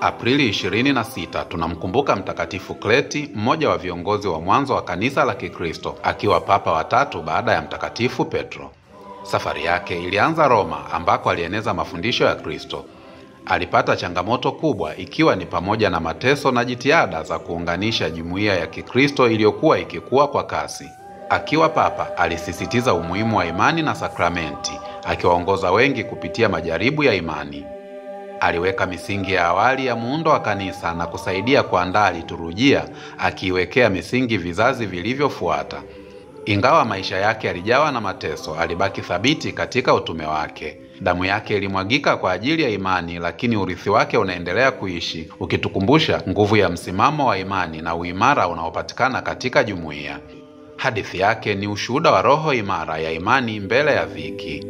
Aprili 26 tunamkumbuka Mtakatifu Kleti, mmoja wa viongozi wa mwanzo wa kanisa la Kikristo, akiwa papa wa tatu baada ya Mtakatifu Petro. Safari yake ilianza Roma, ambako alieneza mafundisho ya Kristo. Alipata changamoto kubwa, ikiwa ni pamoja na mateso na jitihada za kuunganisha jumuiya ya Kikristo iliyokuwa ikikua kwa kasi. Akiwa papa, alisisitiza umuhimu wa imani na sakramenti, akiwaongoza wengi kupitia majaribu ya imani. Aliweka misingi ya awali ya muundo wa kanisa na kusaidia kuandaa liturujia, akiiwekea misingi vizazi vilivyofuata. Ingawa maisha yake yalijawa na mateso, alibaki thabiti katika utume wake. Damu yake ilimwagika kwa ajili ya imani, lakini urithi wake unaendelea kuishi, ukitukumbusha nguvu ya msimamo wa imani na uimara unaopatikana katika jumuiya. Hadithi yake ni ushuhuda wa roho imara ya imani mbele ya dhiki.